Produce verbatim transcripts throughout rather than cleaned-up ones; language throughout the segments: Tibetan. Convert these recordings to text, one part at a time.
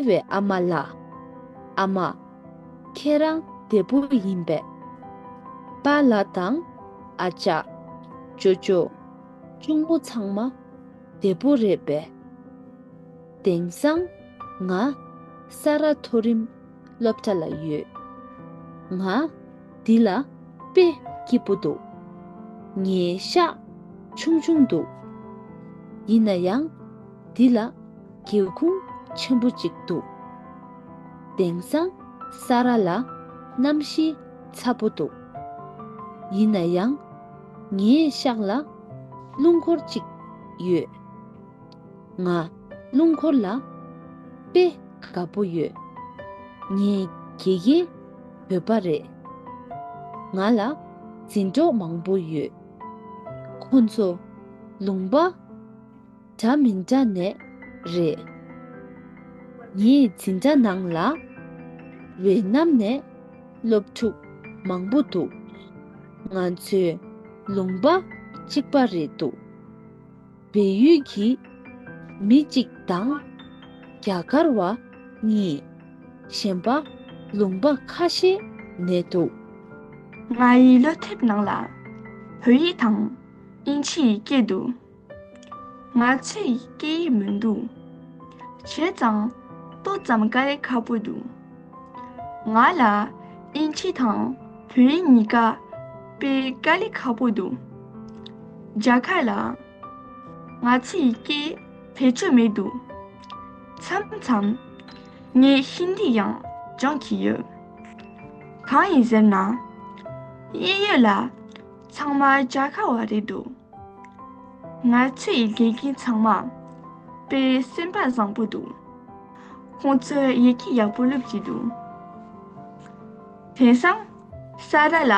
བའི་ཨ་མ་ལགས། ཨ་མ། ཁྱེད་རང་བདེ་པོ་ཡིན་པས། པཱ་ལགས་དང་། ཨ་ཅག་ཅོ་ཅོ། གཅུང་མོ་ཚང་མ་བདེ་པོ་རེད་པས། དེང་སང་ང་ས་ར་མཐོ་རིམ་སློབ་གྲྭ་ལ་ཡོད། ང་འདི་ལ་དཔེ་སྐྱིད་པོ་འདུག་ངའི་ཤག་ཆུང་ཆུང་འདུག་ཡིན་ན་ཡང་འདི་ལ་སྒེའུ་ཁུང་ཆེན་པོ་གཅིག་འདུག་དེང་སང་ས་ར་ལ་གནམ་གཤིས་ཚ་པོ་འདུག་ཡིན་ན་ཡང་ངའི་ཤག་ལ་རླུང་འཁོར་གཅིག་ཡོད། ང་རླུང་འཁོར་ལ་དཔེ་དགའ་པོ་ཡོད། ངའི་དགེ་རྒན་བོད་པ་རེད། ང་ལ་འཛིན་གྲོགས་མང་པོ་ཡོད། ཁོ་ཚོ་ལུང་པ་འདྲ་མི་འདྲ་ནས་རེད། ངའི་འཛིན་གྲྭ་ནང་ལ་ཝེ་ནམ་ནས་སློབ་ཕྲུག་མང་པོ་འདུག་ང་ཚོའི་ལུང་པ་གཅིག་པ་རེད་འདུག་བལ་ཡུལ་གྱི་མི་གཅིག་དང་རྒྱ་གར་བ་གཉིས། གཞན་པ་ལུང་པ་ཁ་ཤས་ནས་འདུག་ང་ཡི་སློབ་དེབ་ནང་ལ་བོད་ཡིག་དང་དབྱིན་ཇི་ཡི་སྐད་འདུག་ང་ཚོའི་སྐད་ཡིག་མི་འདུག་བྱས་ཙང་ཏོག་ཙམ་དཀའ་ལས་ཁག་པོ་འདུག་ང་ལ་དབྱིན་ཇི་དང་བོད་ཡིག་གཉིས་ཀ་དཔེ་དཀའ་ལས་ཁག་པོ་འདུག་རྒྱ་གར་ལ་ང་ཚོའི་སྐད་བེད་སྤྱོད་མི་འདུག་མཚམས་མཚམས་ངས་ཧིན་དི་ཡང་སྦྱང་གི་ཡོད། གང་ཡིན་ཟེར་ན། གཡས་གཡོན་ལ་ཚང་མ་རྒྱ་གར་བ་རེད་འདུག་ང་ཚོའི་དགེ་རྒན་ཚང་མ་དཔེ་སེམས་པ་བཟང་པོ་འདུག་ཁོང་ཚོས་ཡི་གེ་ཡག་པོ་སློབ་ཀྱི་འདུག་དེང་སང་ས་ར་ལ་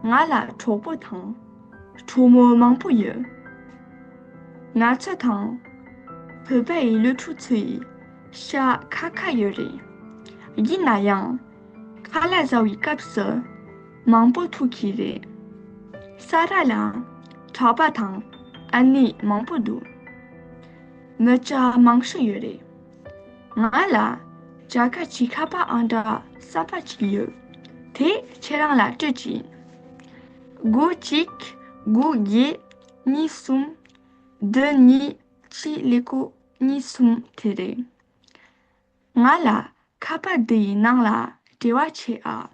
ང་ལ་གྲོགས་པོ་དང་གྲོགས་མོ་མང་པོ་ཡོད། ང་ཚོ་དང་བོད་པ་ཡི་སློབ་ཕྲུག་ཚོ་ཡི་ཤག་ཁ་ཁ་ཡོད་རེད། ཡིན་ན་ཡང་ཁ་ལག་ཟ་བའི་སྐབས་སུ་མང་པོ་ཐུག་གི་རེད། ས་ར་ལ་གྲྭ་པ་དང་ཨ་ནེ་མང་པོ་འདུག་མི་སྐྱ་མང་ཤོས་ཡོད་རེད། ང་ལ་རྒྱ་གར་གྱི་ཁ་པར་ཨང་གྲངས་གསར་པ་ཅིག་ཡོད། དེ་ཁྱེད་རང་ལ་སྤྲོད་ཀྱི་ཡིན། དགུ་གཅིག་དགུ་བརྒྱད་གཉིས་གསུམ་བདུན་གཉིས་གཅིག་ཀླད་ཀོར་གཉིས་གསུམ་དེ་རེད། ང་ལ་ཁ་པར་འདི་ཡི་ནང་ལ་འབྲེལ་བ་བྱེད་ཨ།